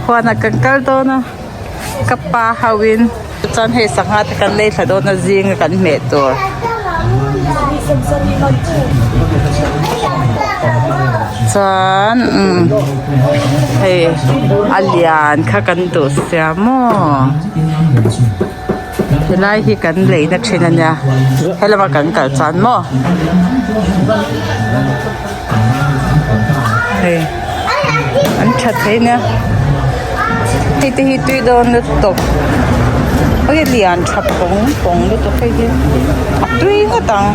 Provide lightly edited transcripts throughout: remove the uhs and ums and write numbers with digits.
Huanah kan kal dawn a ka pa ho in chuan hei sangha te kan lei thla dawn a zinga kan hmeh tur. Chuan umm hei a lian kha kan duh sia maw helai hi kan leina thin a nia helama kan kal chuan maw hei an tha thei nia hei te hi tui dawn lutuk hei lian tha pawng pawng lutuk hei hi a tui ngawt ang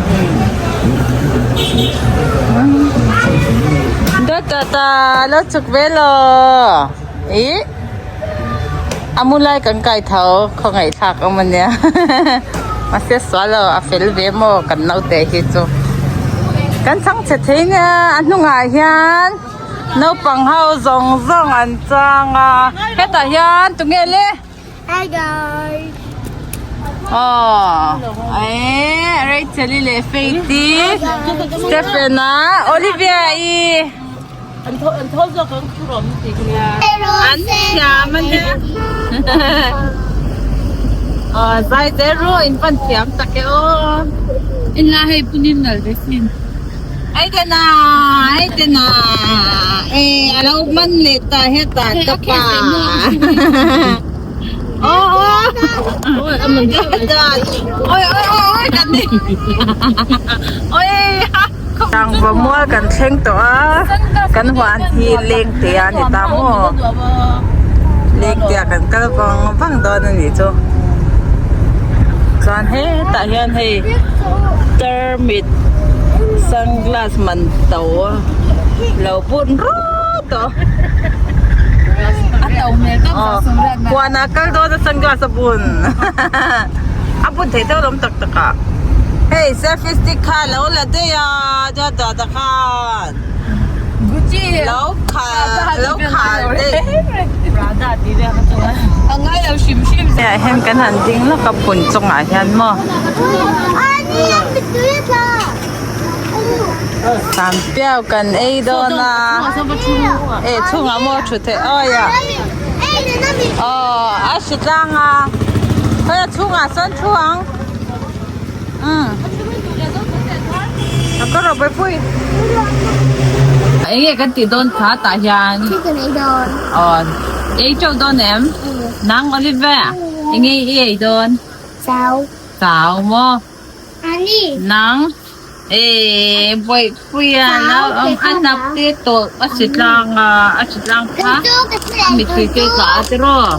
ta ta lo chhuk ve law ih a mu lai kan kai tho khawngaih thlak awm ania mahse sual lo a fel ve maw kan naute hi chu kan chhang chhe thei nia a hnungah hian naupang ho zawng zawng an chang a hetah hian tunge le Hi guys. Aw eh Rachel i leh Faith i Stephen a Olivia i An tho an tho zawk ang thu rawm ti nia. An thiam a nia. Aw zai te ru in pan thiam tak e aw. In la hei punin nal ve sin. Ai te na ai te na e alo man leh ta hetah ka pa. Aw aw. Oi oi oi oi kan ni. Oi ha. Tangva mual kan thleng tawh a kan huan hi leng te a ni ta maw leng te ah kan kal vang vang dawn a nih chu chuan hetah hian hei tarmit sunglass man to lo bun rut tawh aw huan ah kal dawn a sunglass a bun a bun thei deuh lawm tak tak ah hei selfie stick kha lo la daih a da da da khan lo khal lo khal daih hei hian kan han ding lawk a phun chungah hian maw. Sampiau kan ei dawn a e chhungah maw thu theih awi a aw a hri tlang a khawi a chhungah sawn thu ang umm a ka rawh pui Enge kan tih dawn kha tah hian aw ei teuh dawn em nang Oliver enge i ei dawn chau maw. Nang e Bawihpuia lo awm a hnap te tawlh a si tlang a a si tlang kha a mittui te tla a tiraw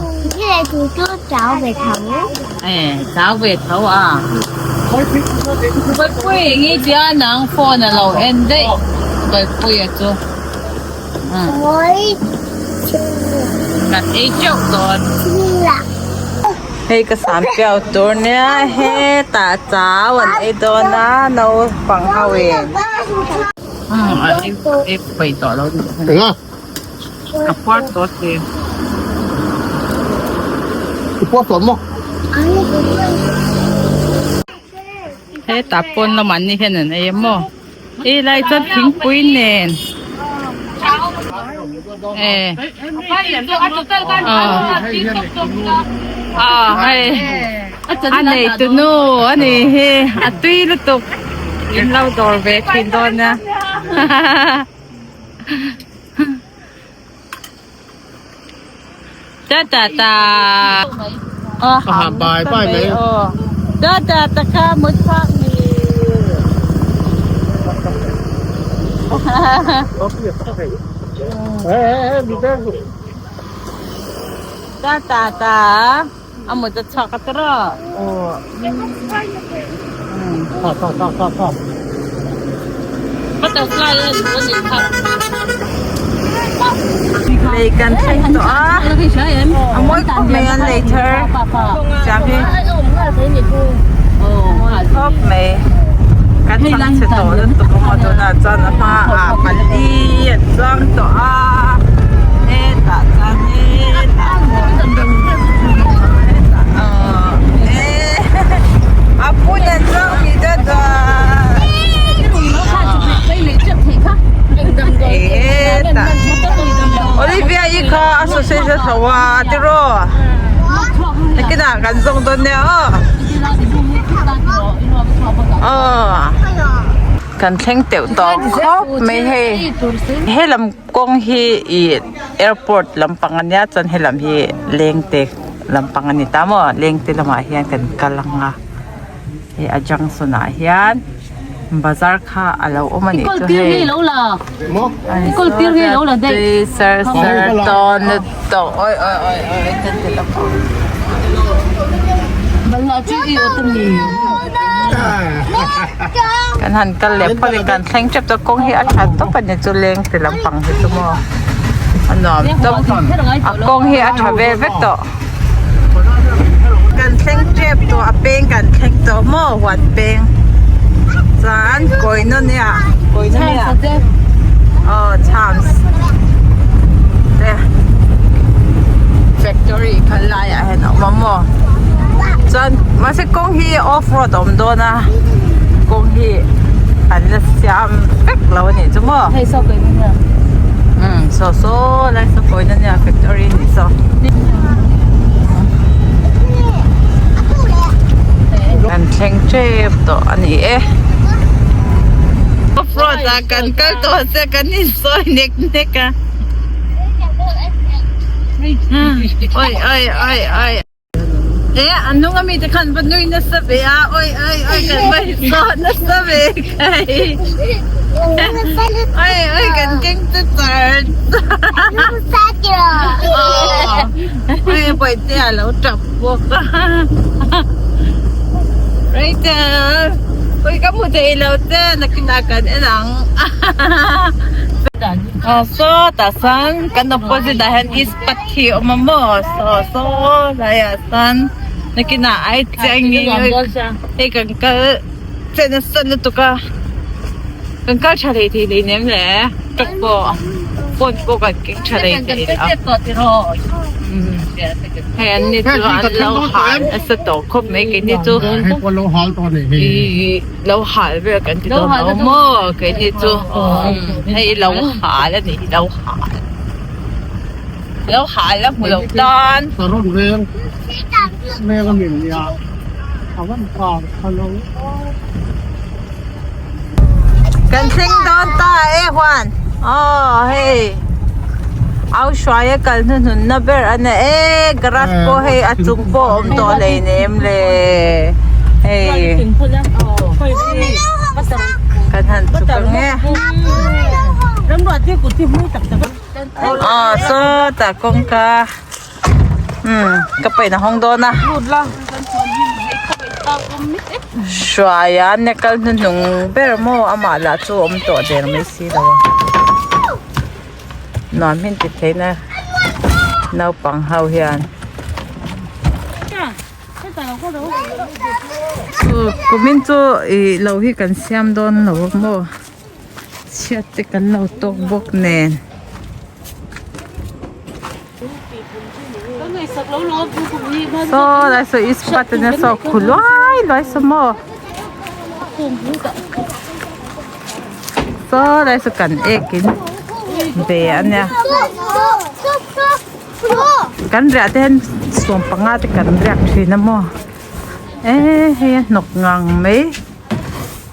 e chau ve tho a Bawihpui nge tia nang phone a lo en daih Bawihpuia chu kan ei teuh dawn. Hei ka sam piau tur nia hetah chau an ei dawn a naupang ho in. A puar tawh si. Hetah pawn lamah ni hian an ei a maw. E lai chuan thingpui nen e aw hei a nei tu nu a ni hi a tui lutuk in lo dawr ve thin dawn nia ta ta ta aw bai bai mai aw ta ta ta kha mut phak ni ta ta ta a mut a chhuak a tawrh aw Butterfly a duh a nih kha. Lei kan thleng tawh a a mawi khawp mai an lei thar siam hi mawi khawp mai kan chhang chhe tawh lutuk a maw tunah chuan a hma ah pali an chuang tawh a hetah chuan hetah aw a phun an chuang ni dat a. Olivia i kha a saw sei se tho a tiraw nakinah kan zawng dawn nia aw aw kan thleng teuh tawh khawp mai hei helam kawng hi ih airport lampang ania chuan helam hi lengte lampang ani ta maw lengte lamah hian kan kal ang a. Hei a junction ah hian bazar kha a lo awm a nih chu hei tui sar sar tawn tawh awi awi awi awi kan ti lo kan han kal leh phawt in kan thleng tep tawh kawng hi a tha tawp a ni chu leng ti lampang hi chu maw a nuam tawp a kawng hi a tha vel vek tawh. Kan thleng tep tawh a peng kan thleng tawh maw huan peng chuan kawi nawn nia kawi nawn nia aw chams te factory kha laiah hian a awm a maw chuan mahse kawng hi off road a awm dawn a kawng hi an la siam vek lo a nih chu maw umm saw saw lai saw kawi nawn nia factory a nih saw. Kan thleng tep tawh a ni e. Off road ah kan kal tawh se kan insawi nek nek a. Oi oi oi oi. E a hnung ami te khan va nui nasa ve a oi oi oi kan va insawi nasa ve kai. Oi oi kan keng te char char. Oi bawihte a lo tap bawk a. Rachel oi ka hmu thei lo che nakinah kan en ang. Aw sawtah sawn kan opposite ah hian ispat hi a awm a maw saw saw laiah sawn nakinah ai chiang in hei kan kal chen nasa lutuk a kan kal tha thei thei hleinem le truck pawh phone pawh kan keng tha thei thei lo hei an ni chu an lo hal nasa tawh khawp mai keini chu ihh lo hal vel kan ti dawn lo maw keini chu hei lo hal a ni lo hal lo hal a hmu lo tan. Kan thleng dawn ta e huan aw hei au hruai a kal hnuhnun na ber a ni e garage pawh hei a chung pawh a awm tawh hleinem le hei kan han chhuk ang e aw sawtah kawngka. Umm ka pain a hawng dawn a hruaia ne kal hnuhnung ber maw amah lah chu a awm tawh der mai si lo a nuam hi an ti thei na naupang ho hian chu kumin chu ih lo hi kan siam dawn lo maw chhiat te kan lo tawk bawk nen. Saw lai saw ispat ania saw khu luai luai saw maw saw lai saw kan ek in ve ania kan riah te hian sawmpanga te kan riak thin a maw e hei a hnawk ngang mai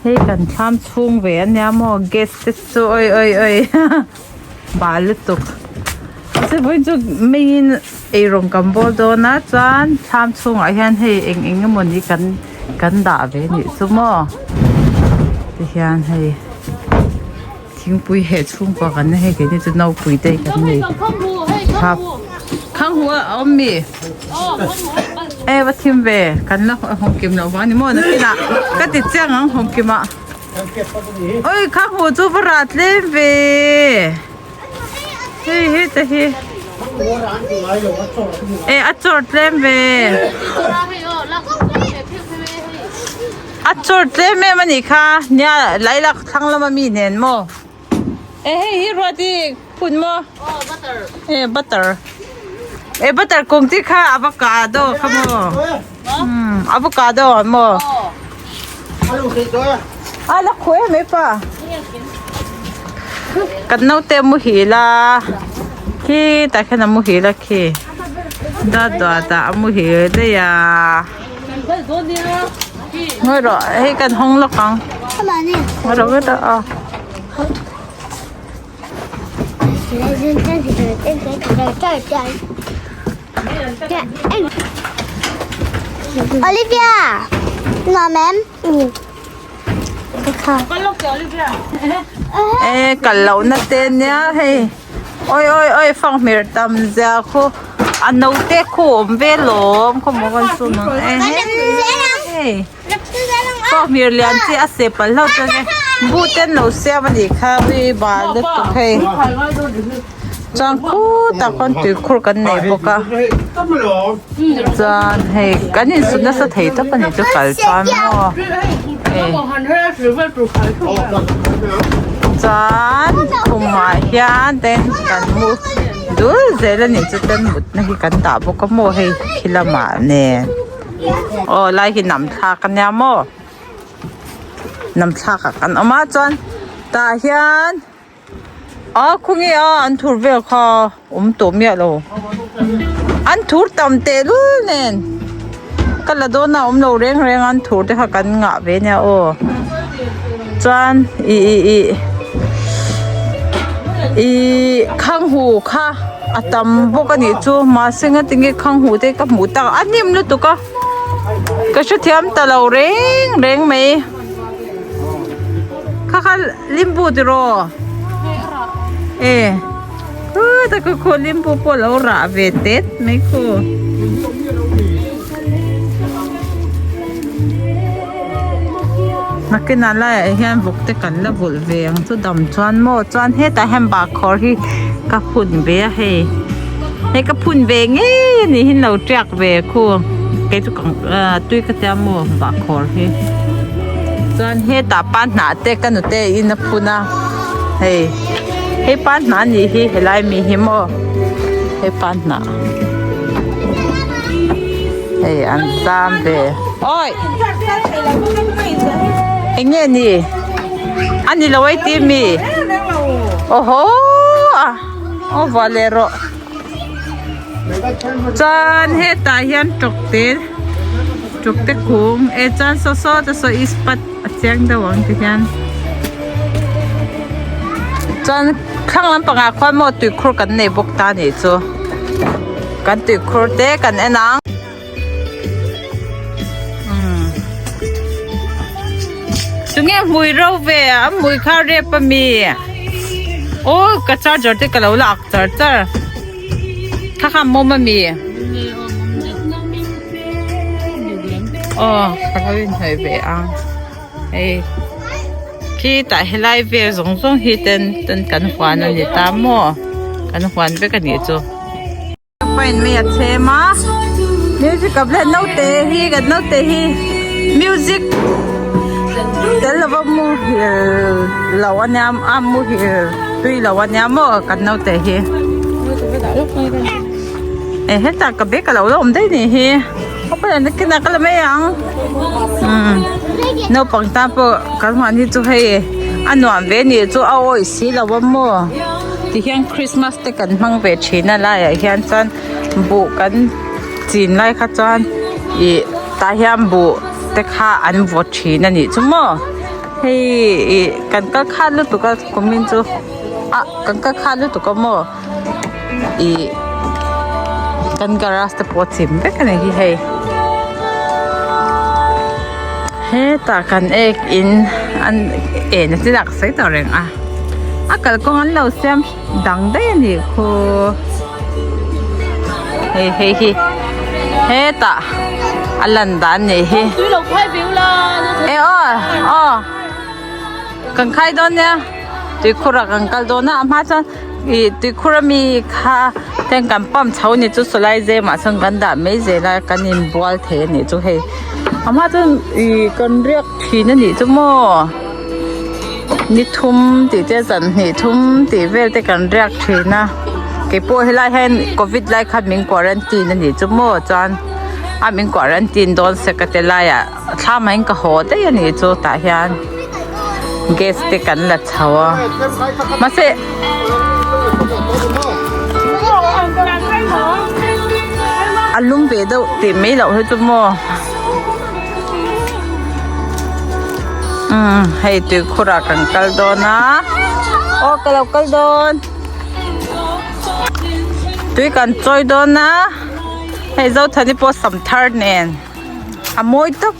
hei kan thlam chhung ve ania maw gas te chu oi oi oi. Bal lutuk mahse vawiin chu meiin eirawng kan bawl dawn a chuan thlam chhungah hian hei eng eng emawni kan kan dah ve anih chu maw tihian hei thingpui heh chhungkua kan ni hei keini chu nopui te kan nei thap khang hu a awm mi e va thim ve kan la hawng kim loh vang a ni maw nakinah ka ti chiang ang hawng kimah. Oi kha hmuh chu va rah tlem ve hei he te hi e a chawr tlem ve a chawr tlem em anih kha nia lailak thlang lama mi nen maw e hei hi ruati phun maw e butter e butter kung chi kha avocado kha maw avocado maw a la khawi a mai pa kan naute muhil a. Khitah khian a muhil a khi dawt dawt ah a muhil daih a ngawi rawh hei kan hawng lawk ang ngawi rawh ngawi rawh aw. Olivia nuam em? E kal loh na te nia hei oi oi oi fanghmir tam zia khu a no te khu awm ve lawm khawmaw kan sum ang e hei fanghmir lian chi a seh palh hlauh chuan e bu te an lo siam a nih kha ui bal lutuk hei chuan khutah khuan tuikhur kan nei bawk a chuan hei kan insut nasa thei tawp a ni chu kal chuan maw hei chuan khumah hian ten kan mu dul zel a nih chu ten mutna hi kan dah bawk a maw hei khi lamah nen aw lai hi nam thlak a nia maw nam thlak ah kan awm a chuan tah hian. A khawnge a an thur vel kha awm tawh miah lo an thur tam teh lul nen ka la dawn a awm lo reng reng a an thur te kha kan ngah ve nia aw chuan ih ih ih ih khanghu kha a tam bawk a nih chu mahse ngatinge khanghu te ka hmuh tak a hnim lutuk a ka hrethiam ta lo reng reng mai. Kha kha limbu tiraw e khutah kha khaw limbu pawh alo rah ve tet mai khaw. Nakinah laiah hian vawk te kan la vulh ve ang chu dam chuan maw chuan hetah hian bahkhawr hi ka phun ve a hei hei ka phun ve ngei a nih hi an lo tiak ve khu kei chu tui ka tia maw bahkhawr hi chuan hetah panhnah te ka nute in a phun a hei hei panhnah a nih hi helai mi hi maw hei panhnah hei an zam ve awi eng nge ni a ni lo ei tih mi aw haw a aw vuah leh rawh. Chuan hetah hian tawkte tawkte kung e chuan saw saw te saw ispat a chiang deuh ang ti hian chuan thlang lampangah khuan maw tuikhur kan nei bawk ta a nih chu kan tuikhur te kan en ang. Tunge hmui ro ve a hmui kha rep a mi aw ka charger te ka lo la ak char char kha kha mawm a mi aw ka lo inhnawih ve a hei khitah helai vel zawng zawng hi ten ten kan huan a ni ta maw kan huan vek a nih chu. Pain mai a chhem a music a ble naute hi kan naute hi music tel lova muhil lo ania a muhil tui lo ania maw kan naute hi e hetah ka bag alo la awm daih nih hi kinah ka la mai ang umm naupang tan pawh kan huan hi chu hei a nuam ve nih chu a awih si lo a maw tihian Christmas. te kan hmang ve thin a laiah hian chuan buh kan chin lai kha chuan ih tah hian buh te kha an vaw thin a nih chu maw hei ih kan kal khat lutuk a kumin chu ah kan kal khat lutuk a maw ih kan garage te pawh a chim vek a ni hi hei hetah kan ek in an en a chi lak sawi tawh reng a a kalkawng an lo siam. Dang daih a nih khu hei hei hi hetah a lan dan nih hi e aw aw kan khai dawn nia tuikhur ah kan kal dawn a a hma chuan ih tuikhur ami kha ten kan pump chho ni chu sawlai zem ah sawn kan dah mai zel a kan inbual thei a nih chu hei a hma chuan ih kan riak thin a nih chu maw. Ni thum tih te zan hnih thum tih vel te kan riak thin a keipawh helai hian covid lai khan min quarantine a nih chu maw chuan a min quarantine dawn sek a ti laiah thla maiin ka haw daih a nih chu tah hian gas te kan la chho a mahse. A lum ve deuh tih mai loh hi chu maw umm hei tuikhur ah kan kal dawn a aw ka lo kal dawn tui kan chawi dawn a hei Zothani pawh sam thar nen a mawi tawp.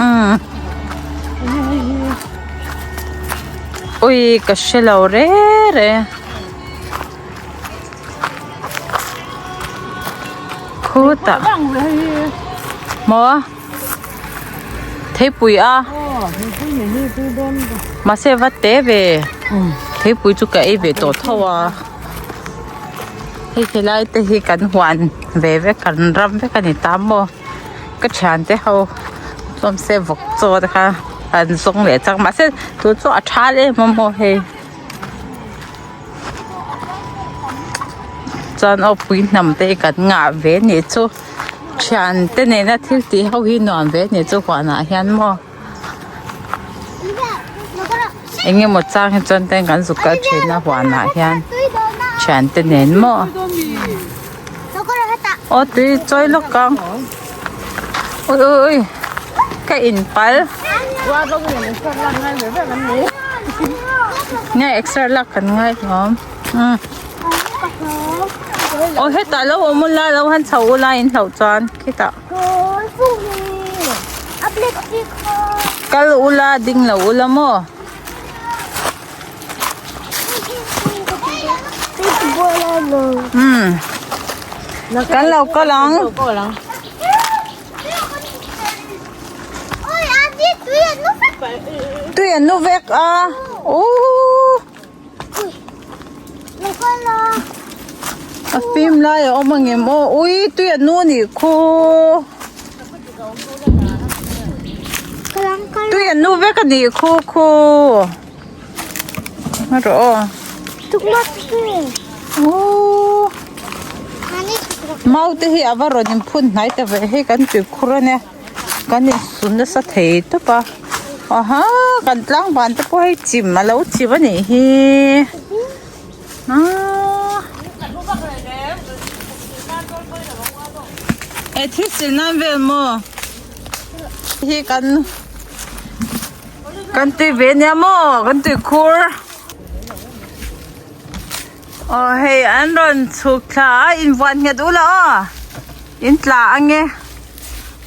Umm ui ka hre lo re re. Khutah maw theipui a mahse va te ve theipui chu ka ei ve tawh tho a hei helai te hi kan huan ve vek kan ram vek a ni ta maw ka thiante ho chuan se vawk chaw te kha an zawng leh chak mahse tun chu a tha em a maw hei. Chuan aw pui hnam te hi kan ngah ve nih chu thian te nena thil tih ho hi nuam ve nih chu huanah hian maw eng emaw chang hi chuan ten kan zuk kal thin a huanah hian thian te nen maw aw tui chawi lawk ang ui ui ui ka in pal. Nge exer lak kan ngai hlawm umm aw hetah lo awm ula lo han chho ula in hlauh chuan khitah kal ula ding lo ula maw. Umm kan lo kal ang. Tui an nu vek a ooh a fim lai a awm angem aw ui tui an nu anih khu tui an nu vek anih khu khu rawh aw ooh mau te hi a va rawn inphun hnai ta ve hei kan tuikhur a nia kan insun nasa thei tawp a aha kan tlang van te pawh hei chim a lo chim a nih hi aaa e thil sil nan vel maw hi kan. Kan tui ve nia maw kan tui khur aw hei an rawn chhuk thla a invuan nghet ula aw in tla ange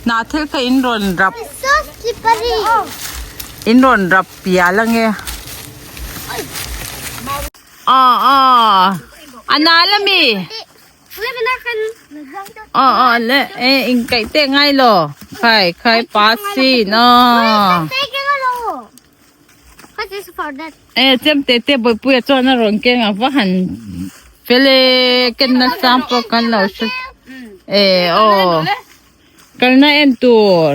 hnah thil kha in rawn rap in rawn rap pial ange aw aw a nal ami. Aw aw le e in kaih teh ngai lo khai khai pa sin aw e chem te te bawihpuia chuan a rawn keng a va han fel e ken nasa pawh kan lo hre e aw Kalna en tur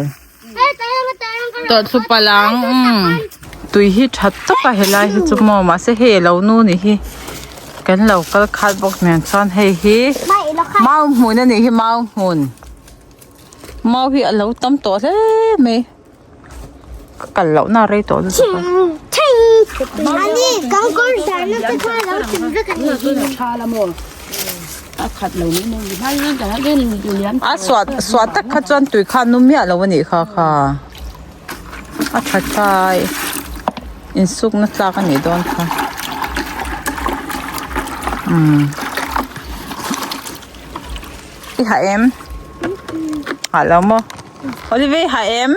tawlhthlu palh ang umm tui hi tha tawp a helai hi chu maw mahse hei alo nu ni hi kan lo kal khat bawk nen chuan hei hi mau hmun a nih hi mau hmun mau hi alo tam tawh hle mai ka kal loh na rei tawh lutuk a. A suah suah tak kha chuan tui kha a nu miah lo a nih kha kha a tha thlai insukna tlak a nih dawn kha umm i ha em ha lo maw Olive i ha em.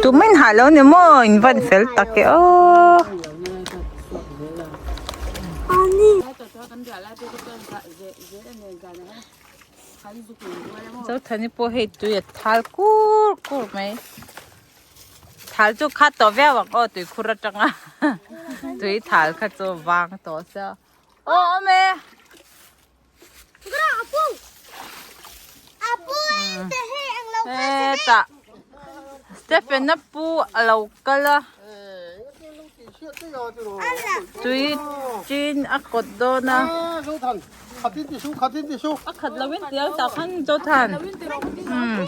Tumin ha lo ni maw in van fel tak e aw. Zothani pawh hei tui a thal kur kur mai. Thal chu khat tawh viau ang aw tuikhur atanga tui thal kha chu vang tawh sia. Aw awm e. Hetah Stephen a pu a lo kal a tui chin a kawt dawn a a khat lo in tia tah khan Zothan umm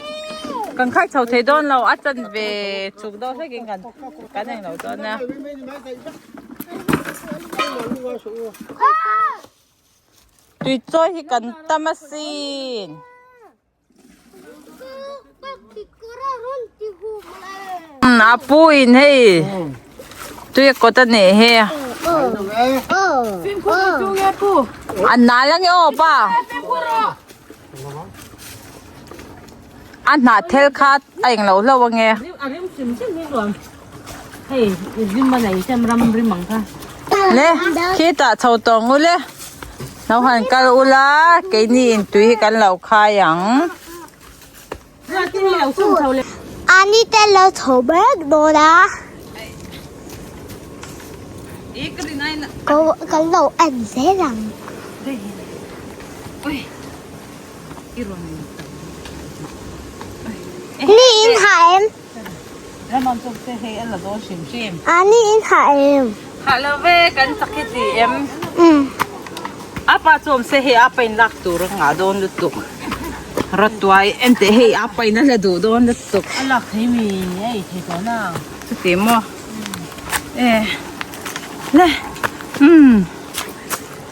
kan khai chho thei dawn lo a chanve chuk deuh hlekin kan kan englo dawn a. Tui chawi hi kan tam asin. A pu in hei tui a kawt a nih hi. A nal ange aw pa. A hnah thel kha a englo hlauh ange. Le khitah chho tawh ang ule lo han kal ula keini in tui hi kan lo khai ang. Ani te lo chho mek dawn a. Kan lo en zel ang. Ni in ha em? A ni in ha em? Ha lo ve kan chak hi ti em? Apa chu awm se hei apa in lak tur a ngah dawn lutuk. Rawtuai enteh hei apa in a la duh dawn lutuk. A lak thei mi a ei thei tawh na. Chuti maw? E le umm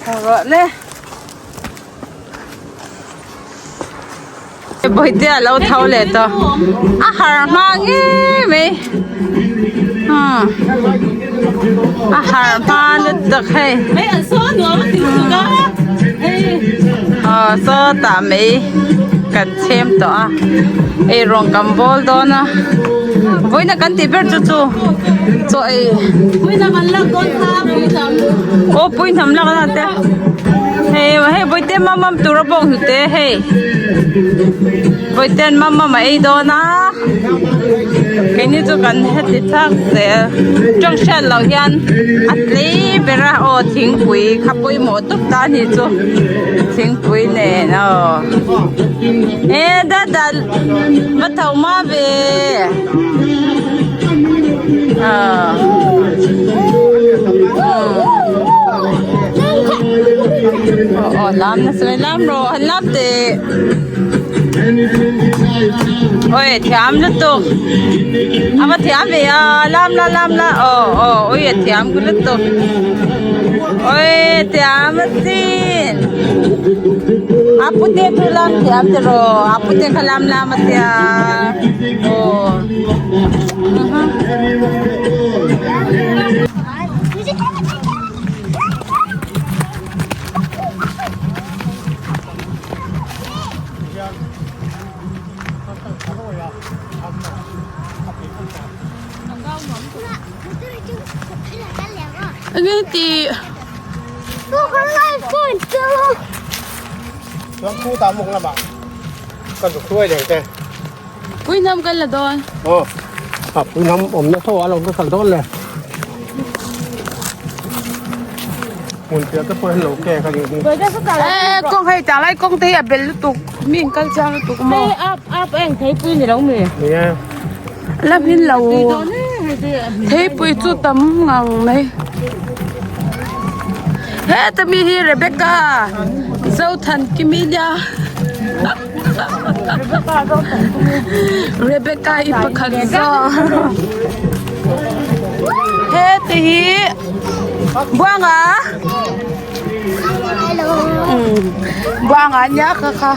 chho rawh le. Bawihte a lo tho leh tawh a har hma ngei mai umm a har hma lutuk hei aw sawtah mai kan chhem tawh a eirawng kan bawl dawn a vawiin a kan tih ber chu chu chaw ei aw puihnam lak a te. Hei hei bawihte mamam tur a bawk hnute hei bawihten mamam a ei dawn a keini chu kan heti chak zel tawng hriat loh hian a tlei ber a aw thingpui kha pawimawh tawp ta a ni chu thingpui nen aw e dada va tho hma ve aw. Aw lam nasa mai lam rawh han lam teh oi thiam lutuk a va thiam ve a lam la lam la aw aw ui a thiam lutuk oi thiam asin a pute chu lam thiam tiraw a pute kha lam lam a tia aw. Puihnam kan la dawn. Aw, a puihnam awmna tho a lo ka kal dawn le. Hmun piah te pawh hi lo kek a nih hi. E kawng hei tah lai kawng te hi a bel lutuk mi in kal chiang lutuk maw. Hei ap ap eng theipui ni lo mi. Ni e. La hmin lo. Theipui chu tam ngang mai. Heta mi hi Rebecca Zothankiminia. Rebecca i pakhat zawk heti hi Buanga Buanga nia kha kha.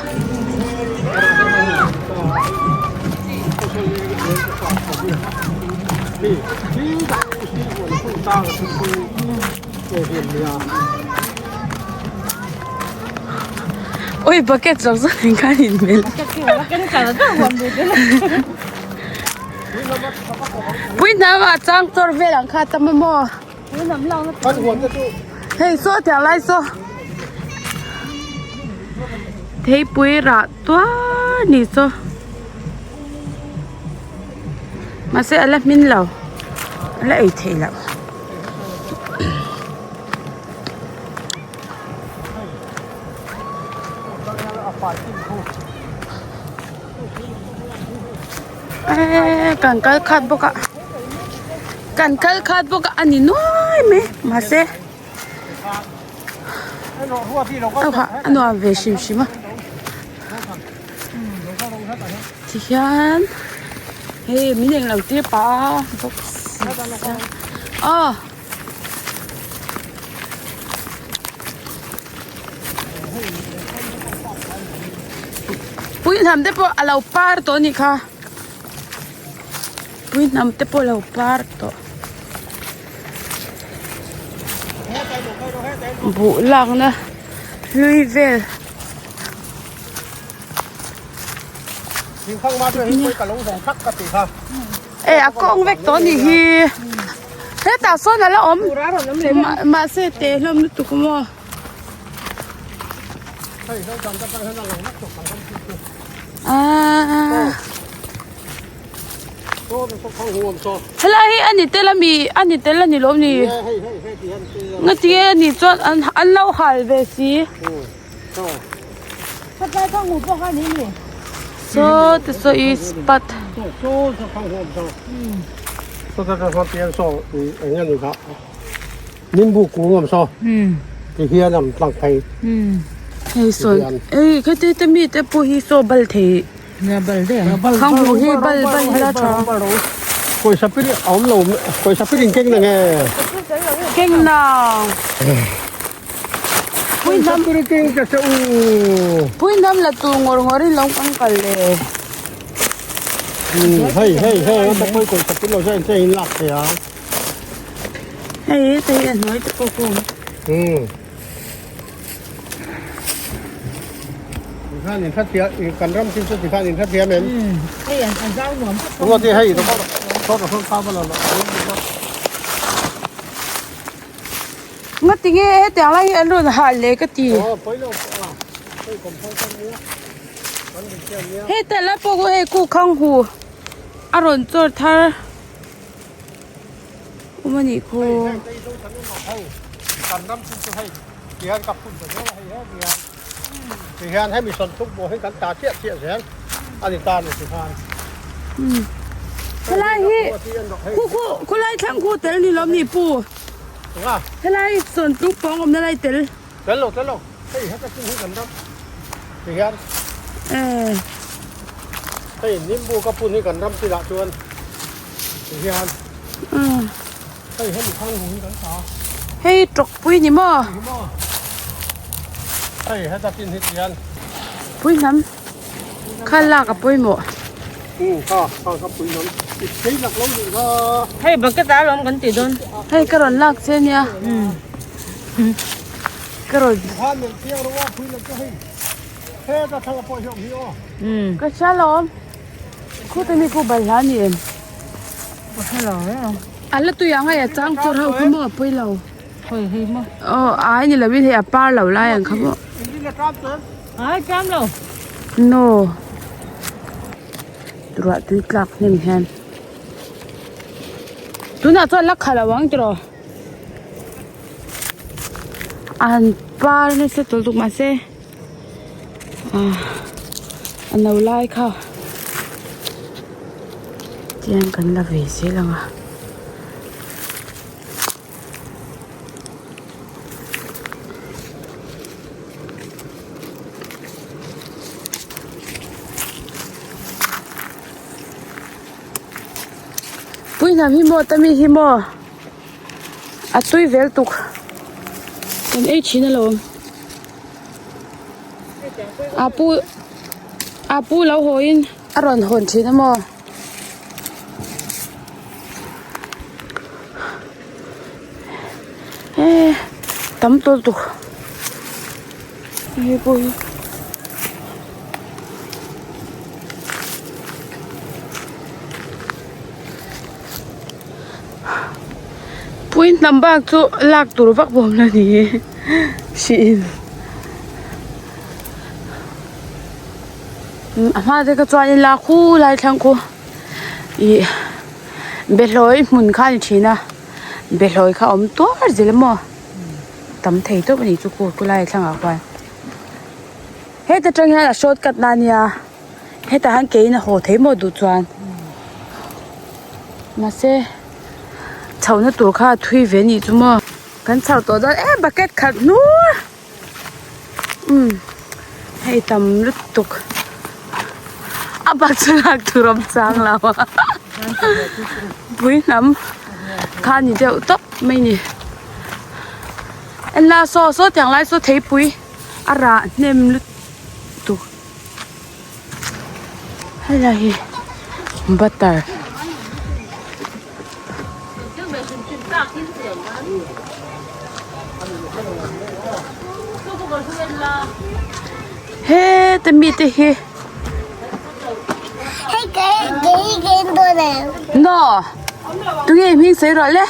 Ui bucket zawng zawng in khan in mel pui hnam ah chang chawr vel ang kha tam a maw hei saw tiang lai saw theipui rah tuar ni saw mahse a la hmin lo a la ei theih loh. Eee kan kal khat bawk a kan kal khat bawk a a ni nuai mai mahse a nuam ve hrim hrim a tihian hei min englo tir pah a box aw. Pui hnam te pawh a lo par tawh a nih kha pui hnam te pawh a lo par tawh buh lakna hlui vel. E a kawng vek tawh anih hi hetah sawn ala awm mahse te hlawm lutuk maw. Aaa helai hi ani tel ami ani tel ani lawm ni ngatinge ani chuan an lo hal ve si. Saw te saw i spot. Hei sawn ei khati te mi te pawh hi saw bal thei khang hmuh hi bal bal ila tha. Keng nang. Pui hnam la tur ngawr ngawr in lo kan kal le. Hei heta hi a hnuai te pawh kawm. Nga tinge hetiang lai hi an rawn hal leh ka ti. Heta la pawh khu hei ku khang hu a rawn chawr thar awm a nih khu. Helai hi khu khu khulai thlang khu tel ni lawm ni pu. Helai sawn tluk pawng awmna lai tel. Tel lo tel lo hei heta chin hi kan ram ti hian hei nimbu ka phun hi kan ram chilah chuan ti hian hei hemi thang hu hi kan ta. Hei tawkpui ni maw? Hei heta chin hi ti hian. Pui hnam kha lak a pawimawh. Hei bucket ah alawm kan tih dawn. Hei ka rawn lak che nia. Ka rawn. Ka hria alawm. Khuta mi khu balhla a ni em? A la tui ang hei a chang chawr ho kha maw a pawi lo. Aw ai ni lovin hei a par lo lai ang kha maw. Ai cham lo. No. Ruah tui tlak hnem hian. Tunah chuan la khalh lo ang tiraw. An par nasa tawlh tuk mahse ah a no lai kha tiang kan la ve zel ang a. Pui hnam hi maw ta mi hi maw a tui vel tuk kan ei thin alawm a pu a pu lo haw in a rawn hawn thin a maw. Eee tam tawlh tuk hei pawh hi pui hnam bak chu lak tur vak bawm la ni hriin a hma te kha chuan in la khulai thlang khu ih behlawi hmun kha a ni thin a behlawi kha a awm tuar zel a maw tam thei tawp a ni chu khu khulai thlangah khuan heta tang hian a short cut na a nia hetah hian ke in a haw thei maw duh chuan mahse chho na tur kha a thui ve a nih chu maw kan chho tawh dawn em bucket khat hnur. Umm hei tam lutuk a bak chu lak tur awm chang lo a pui hnam kha ni deuh tawp mai ni en la saw saw tiang lai saw theipui. A rah hnem lutuk. Helai hi butter. Heta mite hi. No. Tunge hming sawi rawh le.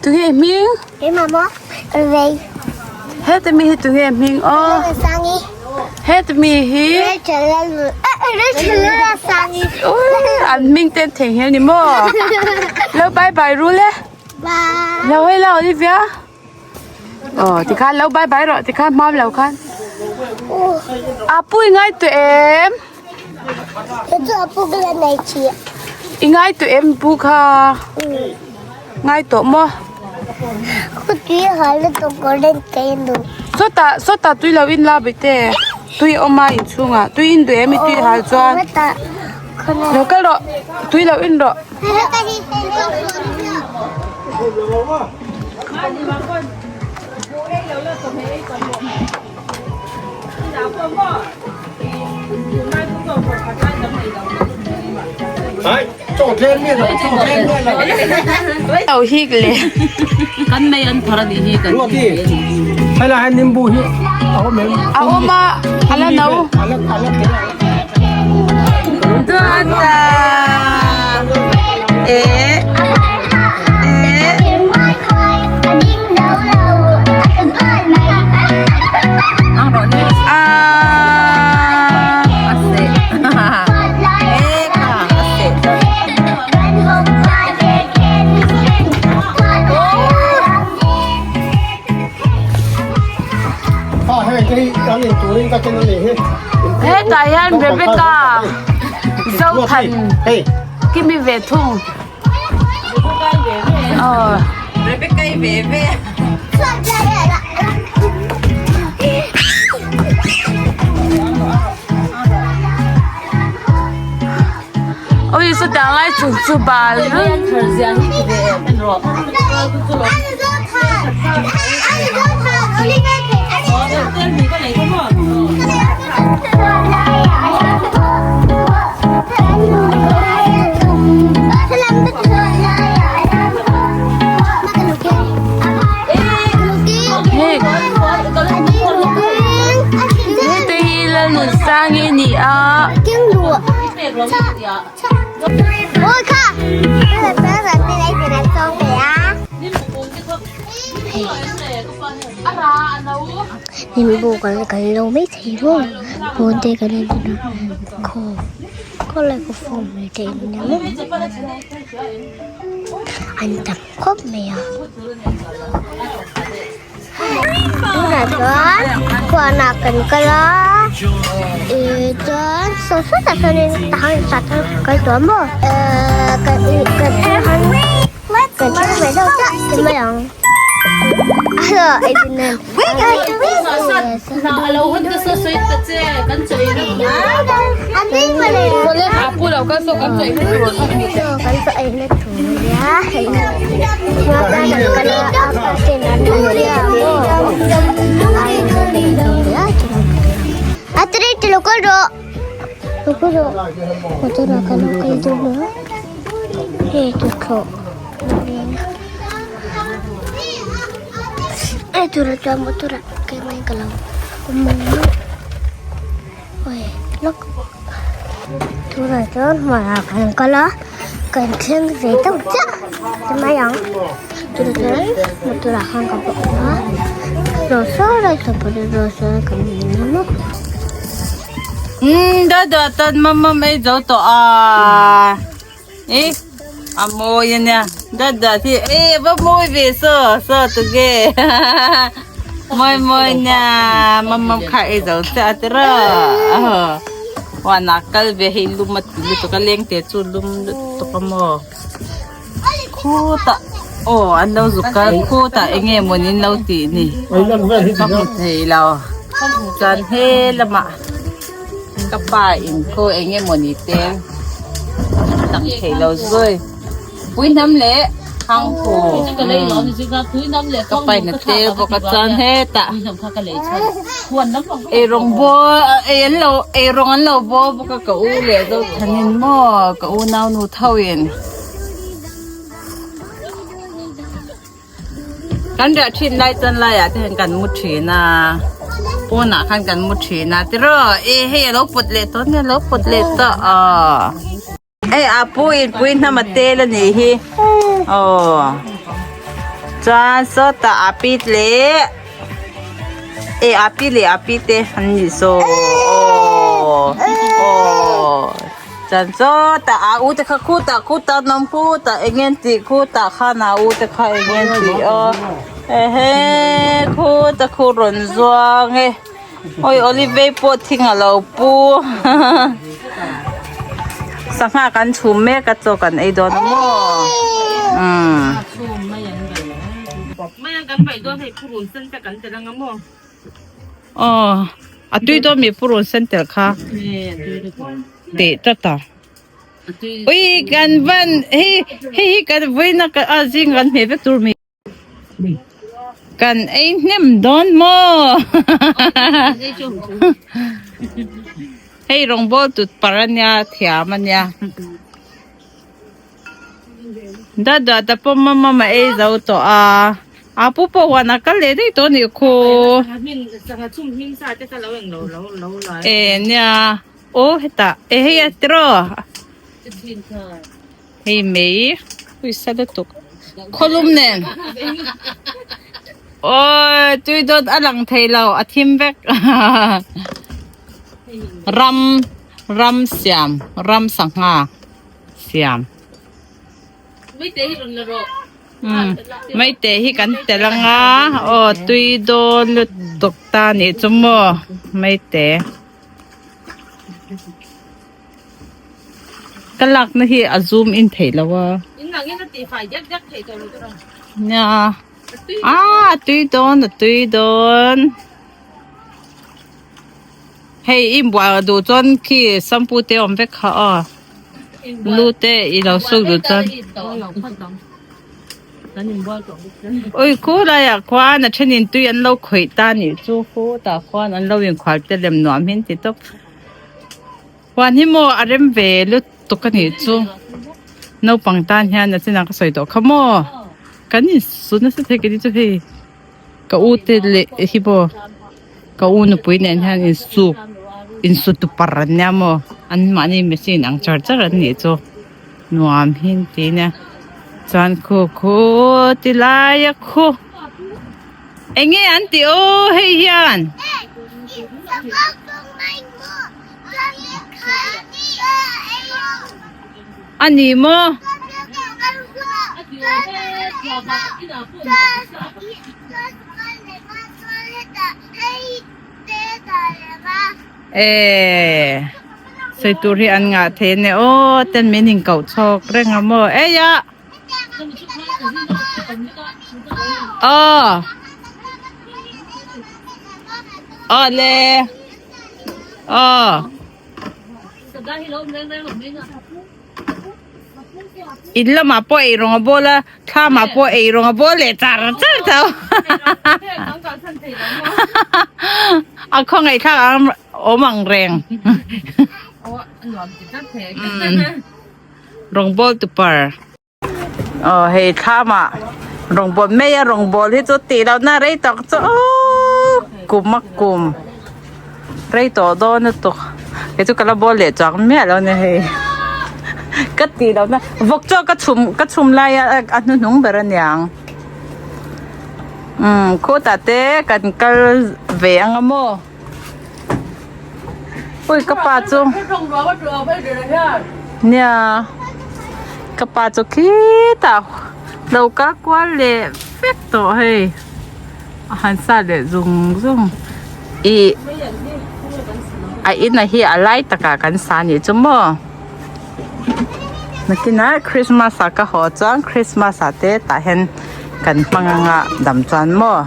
Tunge hming? Heta mi hi tunge hming aw? Heta mi hi. An hming ten thei hian ni maw? Lo bye bye ru le. Lo hei la Olivia. Aw tikhan lo bye bye rawh tikhan hmam lo khan. Apu i ngai tawh em? I ngai tawh em pu kha? Ngai tawh maw? Sawtah sawtah tui lo in la bawihte tui a awm a inchhungah tui in duh em i tui hal chuan lo kal rawh tui lo in rawh. Kan mei an thar anih hi kan A awm a a la no. Duata eh eh. Hetah hian Rebecca Zothan kimi ve thung aw. Ui chutiang lai chu chu bal Hete hi Lalnunsangi a ni a. Nimbu kan kan lo mai thei maw pawn te kan en thei a khaw khawlai khaw form mai te in nia maw an tam khawp mai a tunah chuan huanah kan kal a ih chuan saw sawtah sawnin tahan sat a kal tawh a maw ehh kan kan kan thil ve deuh chiah ti mai ang. Ei tura chuan motor ah keimah in ka lo awm ang a oi lawk tunah chuan hmuh ah kan kal a kan thleng ve deuh chiah ti mai ang tunah chuan motor ah khan ka va awm a saw saw lai saw pawh saw saw kan ni maw. Umm dada tan mama mai zo tawh a. E a mawi a nia dat dat hi e a va mawi ve saw saw tuge mawi mawi nia mamam kha ei zo chiah a tiraw huan ah kal ve hei lum a ti lutuk a leng te chu lum lutuk a maw khutah aw an lo zuk kal khutah eng nge mawni an lo tih ni ka hmu thei lo chuan he lamah. Ka pa in khaw eng nge mawni te lang thei lo zui. Pui hnam leh. Thanghu ka pain a tel bawk a chuan hetah eirawng bawl ei an lo eirawng an lo bawl bawk a ka u leh Zothanin maw ka unau nu tho in kan riah thin lai chuan laiah te hian kan mu thin a pawnah khan kan mu thin a tiraw e hei a lo pawt leh tawh nia a lo pawt leh tawh aw. Hei a pu in pui hnam a tel a nih hi aw chuan sawtah a pi leh e a pi leh a pi te an nih saw aw aw chuan sawtah a u te kha khutah khutah an awm khutah eng nge an tih khutah khan a u te kha eng nge an tih aw ehe khutah khu rawn zuang e. Awi olive pawh thing a lo pu sangha kan chhum mek a chaw kan ei dawn a maw umm. Aw a tui dawn mi purun sen tel kha teh tlat a ui kan van hei hei hi kan vawiin a zing kan hmeh vek tur mi. Kan ei hnem dawn maw? Hei rawngbawl tut par a nia thiam a nia. Dada ta pawh mama ma ei zo tawh a. A pu pawh huan a kal leh daih tawh a nih khu. E nia aw hetah e hei a tiraw. Hei mei pawisa lutuk khawlum nen awi tui dawt a lang thei lo a thim vek ram ram siam ram sangha siam maite hi kan tel anga aw tui dawn lutuk ta nih chu maw maite. Ka lakna hi a zoom in theih lo a. Nia ah a tui dawn a tui dawn. Hei i bual duh chuan khi shampoo te awm vek kha aw. Lu te i lo suk duh chuan. Ui khulaiah khuan a thenin tui an lo khawih ta nih chu khutah khuan an lo inkhual te lem nuam hi an ti tawp. Huan hi maw a rem ve lutuk a nih chu naupang tan hian a chinah ka sawi tawh kha maw kan insut nasa thei ke ni chu hei ka u te leh hi maw ka u nupui nen hian insuk insut tu par an nia maw an mahni machine ang char char an nih chu nuam hi an ti nia chuan khu khu ti lai a khu eng nge an tih aw hei hian. A ni maw? Eee sawi tur hi an ngah thei a nia aw ten min inkoh chhawk reng a maw eia aw aw le. Aw. In lamah pawh ei rawng a bawl a, thlamah pawh ei rawng a bawl leh char char tho. A khawngaihthlak ang awm ang reng. Rawngbawl tupar. Aw hei thlamah rawngbawl mai a rawngbawl hi chu tih lohna rei tak chu aww kum a kum rei tawh dawn lutuk kei chu ka la bawl leh chuang miah lo a ni hei ka tih lohna vawk chaw ka chhum ka chhum lai a a hnuhnung ber a niang umm khutah te kan kal ve ang a maw ui ka pa chu nia ka pa chu khitah lo kal kual leh vek tawh hei a han sat leh zung zung ih a in a hi a lai takah kan sa anih chu maw nakinah christmas ah ka haw chuan christmas ah te tah hian kan hmang anga dam chuan maw.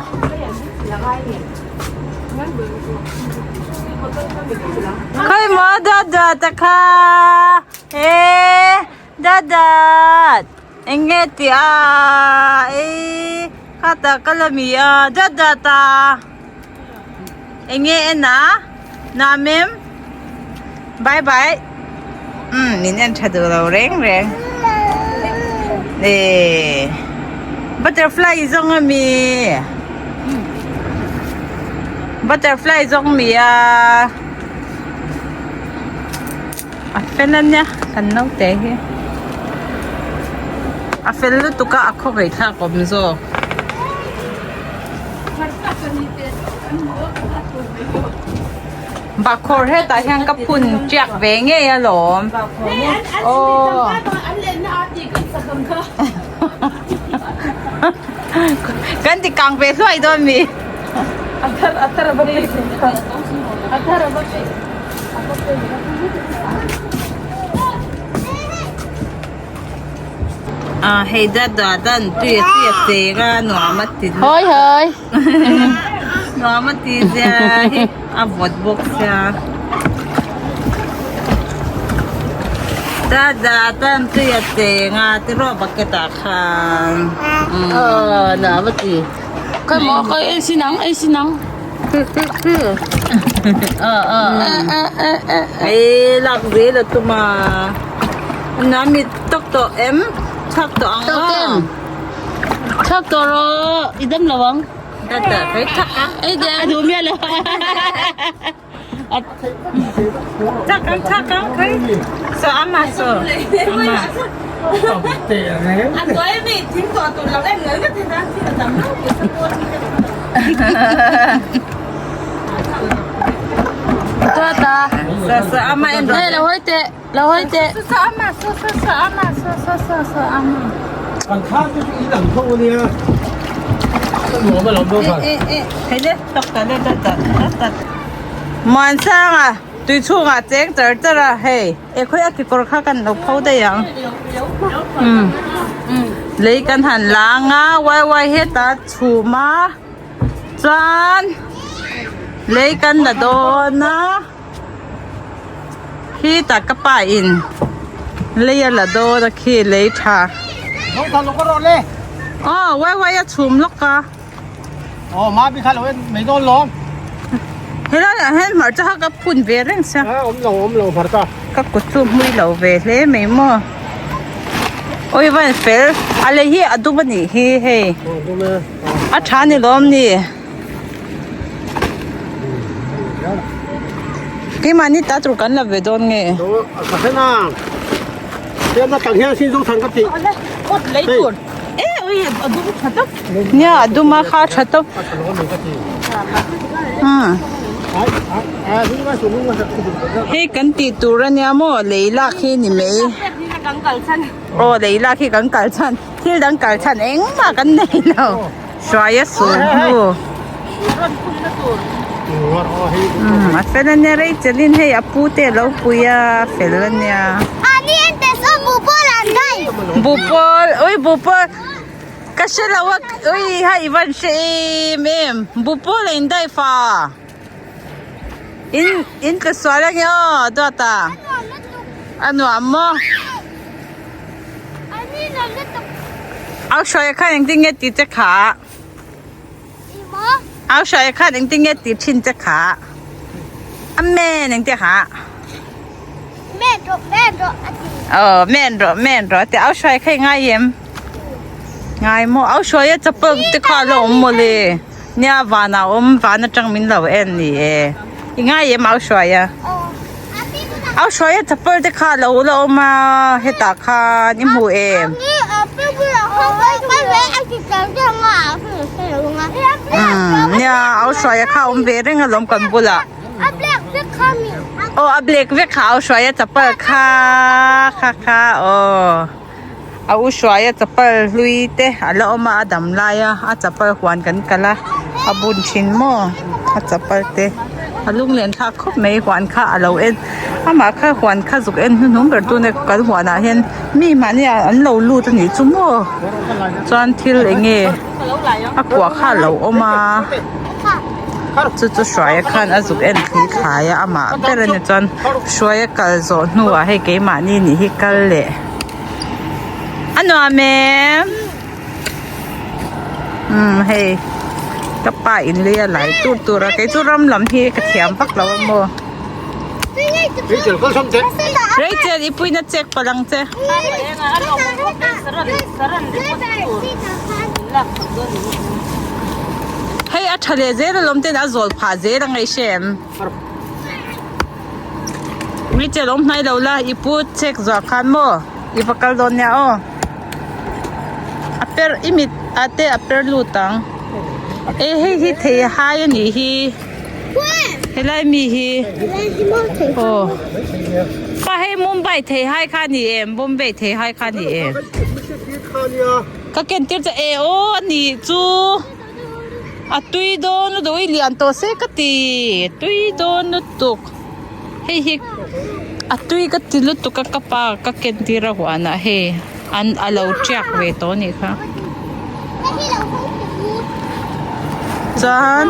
Khawi maw dawt dawt a kha e dawt dawt. Enge tih a ei khatah ka la mi a dat dat a enge en a nuam em bye bye umm min en tha duh lo reng reng eh butterfly zawng ami butterfly zawng mi a. A fel a nia kan naute hi a fel lutuk a a khawngei thlak awm zawk. Bahkhawr hetah hian ka phun tiak ve ngei alawm aw kan ti kang ve hluai dawn mi. Ah hei dat dat an tui a tui a cheng a nuam a ti Hawi hawi. Nuam a ti zia hi a vawt bawk sia. Dat dat an tui a cheng a tiraw bucket ah khan. Aw nuam a ti. Khawi maw khawi ei sin ang ei sin ang. Ei lak zel a tum a na mi tawk tawh em chhak tawh ang Tawk em chhak tawh rawh i dam lo ang ei de a duh miah lo chhak ang chhak ang khawi saw ama saw ama Hey, lo hawi teh, lo hawi teh. Muansanga tui chhungah cheng char char a hei e khawi a kekawr kha kan lo pho daih ang umm lei kan han lang a wai wai hetah chhum a chuan lei kan la dawn a khitah ka pa in lei a la dawn a khi lei tha aw wai wai a chhum lawk a. Helai ah hian hmarcha kha ka phun ve reng sia ka kut chu hmui lo ve hle mai maw awi van fel a lei hi a dum a nih hi hei a tha ni lawm ni keimahni ta tur kan la ve dawn nge Nia a dum a kha a tha tawp hei kan tih tur ania maw lei lak hi ni mai aw lei lak hi kan kal chhan thil dang kal chhan engmah kan nei lo hruai a sur hnu a fel ania rei chelin hei a pu te alo pui a fel ania. Bupawl ui bupawl ka hre lo a ui ha i van hre em em bupawl a in daih fa in in tla sual ange aw dawt a a nuam maw au hruaia khan engtin nge tih che kha au hruaia khan engtin nge tih thin che kha amen engtia kha. Aw men rawh men rawh tih au hruai kha i ngai em ngai maw au hruai a chapal te kha a lo awm mawle nia vanah a awm van atang min lo en ni e i ngai em au hruai a au hruai a chapal te kha a lo la awm a hetah khan i hmu em nia au hruai a kha a awm ve reng alawm kan bulah. Aw a black vek kha a u hruai a chapal kha kha kha aw a u hruai a chapal hlui te a la awm a a dam lai a a chapal huan kan kal a a bun thin maw a chapal te a lunglen thlak khawp mai huan kha a lo en amah kha huan kha zuk en hnuhnung ber tuna kan huanah hian mi mahni ah an lo lut a nih chu maw chuan thil eng nge a kua kha a lo awm a. Chu chu Hruaia khan a zuk en thli thlai a amah ber a ni chuan Hruaia kal zawh hnuah hei keimahni nih hi kal leh. A nuam em? Umm hei ka pa in lei a lai tur tur a kei chu ram lam hi ka thiam vak lo a maw. Rachel kal sam teh. Rachel i puina check palh ang che. Hei a tha leh zel alawm ten a zawl phah zel a ngaih hre em. Rachel awm hnai lo la i pu check zuah khan maw i va kal dawn nia aw a per i mit ah te a per lut ang e hei hi thei hai a nih hi helai mi hi aw pa hei Mumbai thei hai kha a ni em Bombay thei hai kha a ni em ka ken tir che e aw a nih chu. A tui dawn lutuk i lian tawh se ka ti tui dawn lutuk hei hi a tui ka ti lutuk a ka pa ka ken tir a huanah hei an a lo tiak ve tawh a nih kha chuan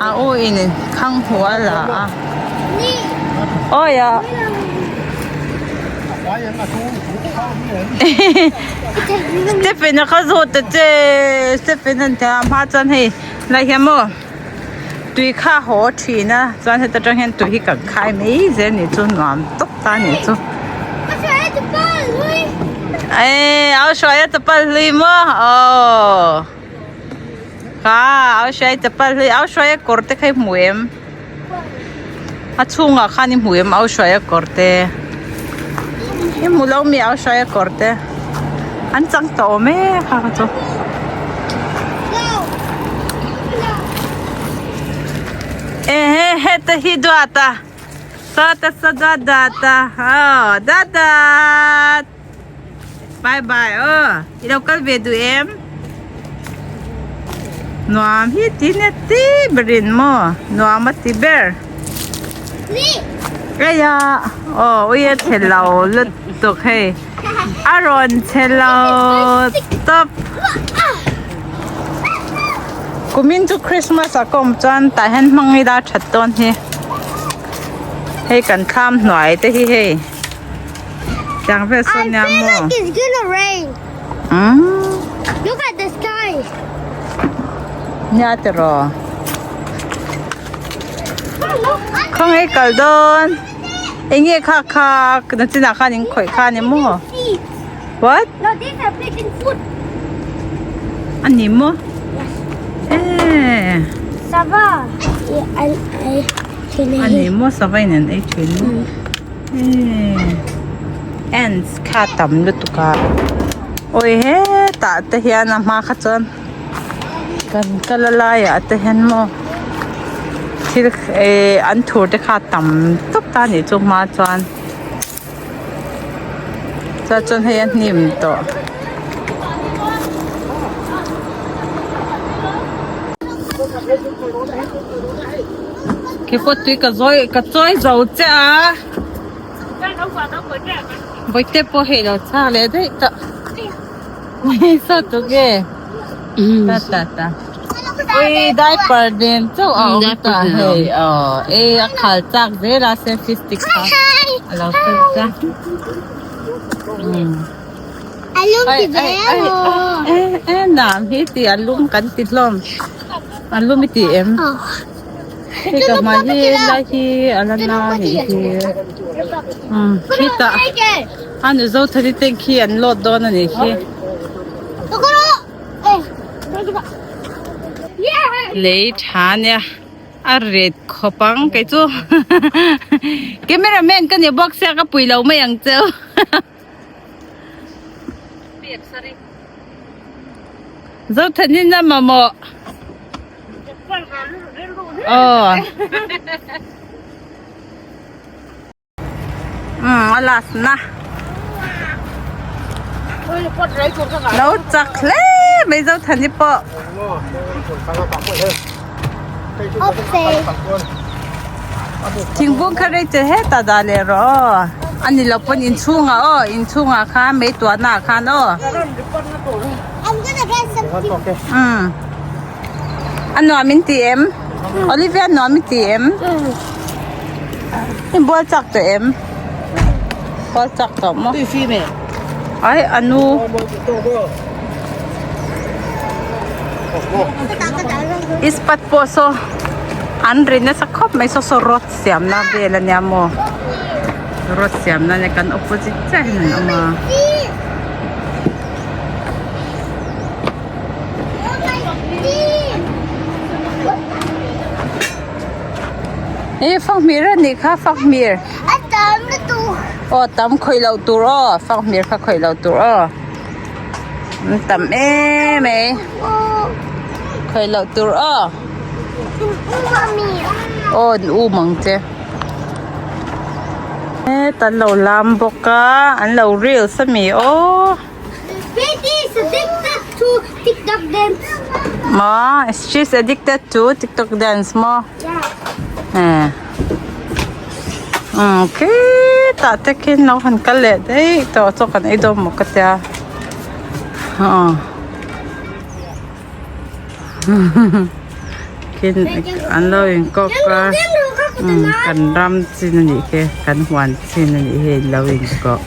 a aw in khang hmuh a la a awi a. Stephen a kha zawt ta che Stephen an tia hma chuan hei lai hian maw tui kha a haw thin a chuan heta tang hian tui hi kan khai mai zel a nih chu nuam tawp ta a nih chu eh au hruai a chapal hlui maw aw kha au hruai chapal hlui au hruai a kawr te kha i hmu em. A chhungah khan i hmu em au hruai a kawr te i hmu lo mi au hruai a kawr te an chang tawh awm e kha kha chu ehe heta hi duat a sawta saw duat duat a aw duat duat Bye bye aw i lo kal ve duh em nuam hi ti nia ti berin maw nuam a ti ber eia aw ui a chhe lo lutuk hei a rawn chhe lo tawp kumin chu Christmas a ka awm chuan tah hian hmang ila that dawn hi hei kan thlam hnuai te hi hei. Tiang vel sawn nia maw? I feel like it's gonna rain. Mm. Look at the sky. Nia te ro. Khong ei kal dawn. Enge kha kha na chinah khan in khawih kha ni maw? What? No, these are picking food. Ani maw? Eh. Sava. Yeah, I, I, Ani maw sava in an ei thin maw? Ants kha tam lutuk a awi hetah te hian a hma kha chuan kan kal a laiah te hian maw thil eh an thur te kha tam tawp ta a nih chu hma chuan chuan chuan hei a hnim tawh. Keipawh tui ka zawi ka chawi zo che a bawihte pawh hei lo chhak leh daih tawh saw tu nge ta ta ta ui diaper nen chauh a awm ta hei aw e a khal chak zel a selfie stick kha a lo fel ta umm. Ai ai ai e e nam hi ti a lum kan ti hlawm a lum i ti em hei ka hmai hi lai hi a la na nih hi umm khitah a nu zo thari te khi an load dawn a nih khi lei tha nia. A ret khawp ang kei chu camera man ka ni bawk sia ka pui lo mai ang cheu Zothanin a mamawh aw umm a last na lo chak hle mai Zothani pawh. Thingkung kha rei che hetah dah leh rawh aw a ni lo pawn inchhungah aw inchhungah khan mei tuahna ah khan aw umm a nuam in ti em Olivia nuam i ti em i bual chak tawh em bual chak tawh maw. Ai anu. Ispat pawh saw an ri nasa khawp mai saw saw rod siamna vel ania maw rod siamna ania kan opposite chiah hian an awm a. Ih fanghmir anih kha fanghmir aw tam khawih loh tur aw fanghmir kha khawih loh tur aw an tam em mai khawih loh tur aw aw an um ang che heta an lo lam bawk a an lo reels ami aw. Maw she's addicted to tiktok dance maw eh umm khitah te khian lo han kal leh daih tawh chaw kan ei dawn maw ka tia aw khin an lo inkawk a umm kan ram chin a nih khi kan huan chin a nih hi an lo inkawk.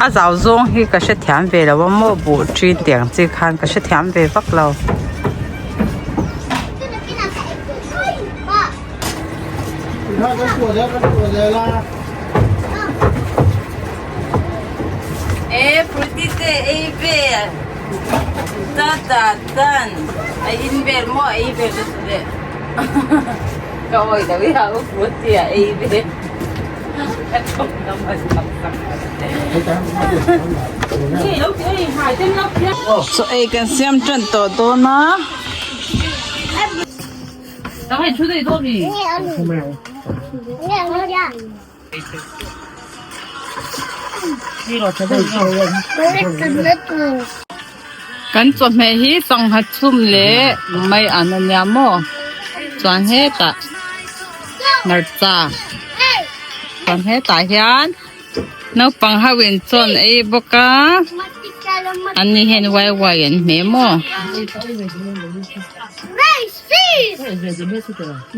A zau zawng hi ka hrethiam ve lo a maw buh ṭin tiang chi khan ka hrethiam ve vak lo. E fruity te ei vel ta ta tan a in vel maw a ei vel te chu le. Ka awi lo i hau fruity a ei ve ka thawm na man tak tak. Chaw ei kan siam tan tawh dawn a. Kan chawhmeh hi sangha chhum leh mai an a nia maw chuan hetah hmarcha chuan hetah hian naupang ho in chaw an ei bawk a an ni hian wai wai an hmeh maw.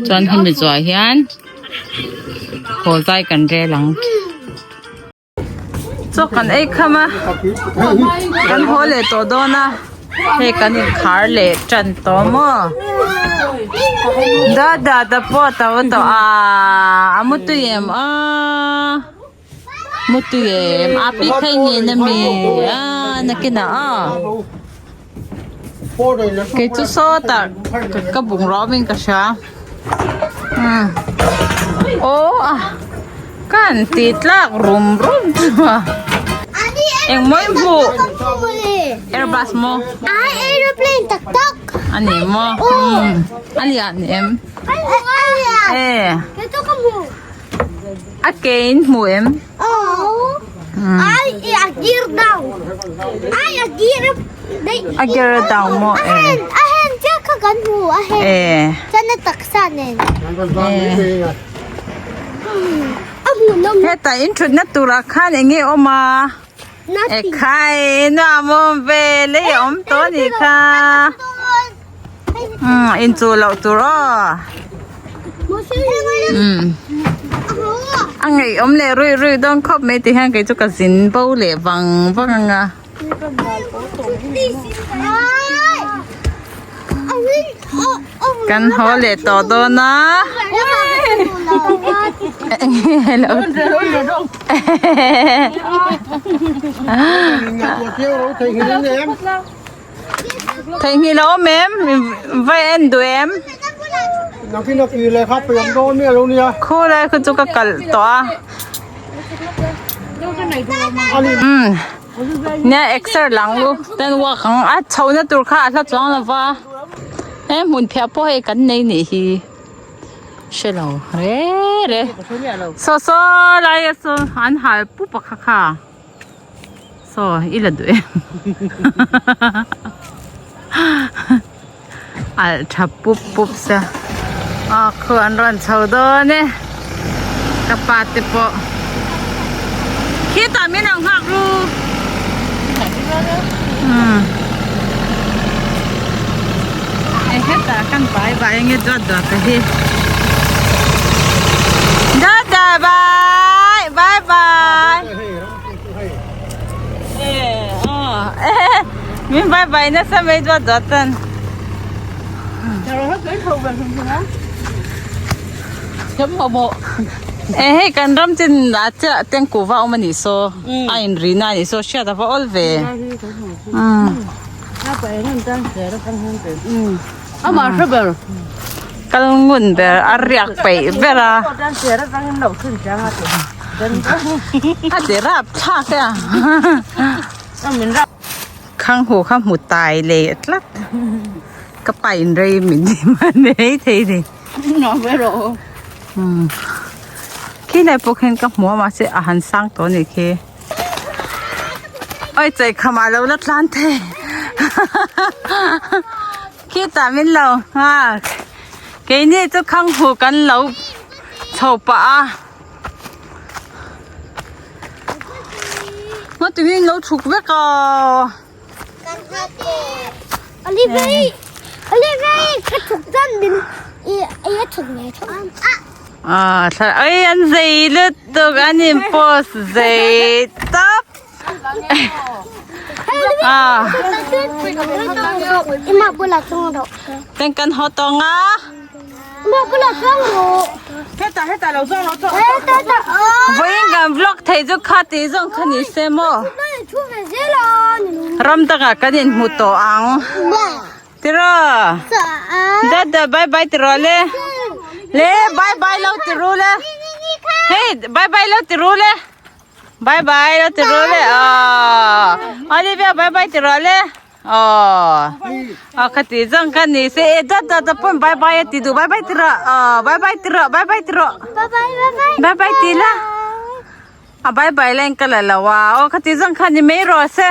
Chuan hemi zuah hian haw zai kan rel ang. Chaw kan ei kham a, kan haw leh tawh dawn a, hei kan inkhar leh tan tawh maw. Da da da pawh a to tawh a, a mu tui em a, mu tui em a pi phei ngei ami a nakinah aw. Kei chu sawtah ka bungrau awmin ka hria umm aw a ka han ti tlak rum rum chu a engmaw i hmuh airbus maw a ni maw umm a lian em e a ke in hmu em. A gear a down maw e. E. Hetah in thutna turah khan eng nge awm a? Ekhai nuam awm ve lei a awm tawh a nih kha. Umm inchuh loh tur aw. Umm a ngaihawm leh ruih ruih dawn khawp mai ti hian kei chu ka zin bo leh vang vang ang a. Kan haw leh tawh dawn a. Hello. Theihnghilh a awm em? Va en duh em? Khu lai khu chu ka kalh tawh a. Umm nia exer lang u ten walk ang a chhohna tur kha a hla chuang lo va he hmun phiah pawh hei kan nei nih hi hre lo re re saw saw lai a saw an hal pup a kha kha. Saw i la duh em alh tha pup pup sia aw khu an rawn chho dawn e ka pa te pawh khitah min lo nghak ru umm e hetah khan vai vai enge duat duat a hi dada. Bye bye bye bye min bye bye nasa mai duat duat tan e hei kan ram chin ah chiah tengku va awm anih saw a in ri na anih saw hriat a va awl ve Kal ngun ber a riak peih ber a. A ti rap thlak e a. Khang hu kha hmu tai leh tlat. Ka pa in rei min ti man mai thei ni. Khi lai pawh khian ka hmu a mahse a han sang tawh a nih khi. Oi chei khamah lo la tlan thei khitah min lo nghak keini chu khang hu kan lo chho pah a ngaw ti hi lo chhuk vek a. Ah thla oi an zei lutuk an in post zei tawp ah teng kan haw tawng a. Vawiin kan vlog thei chu kha tih zawng kha ni se maw ram dangah kan inhmu tawh ang tiraw dada bye bye tiraw le le bye bye lo ti ru le hei bye bye lo ti ru le bye bye lo ti ru le aw Olivia bye bye tiraw le. Aw aw khati zawng kha ni se e dat dat pawn bye bye a ti duh bye bye ti rawh aw bye bye ti rawh bye bye ti rawh bye bye ti la a bye bye la in ka la lo a aw khati zawng kha ni mai rawh se.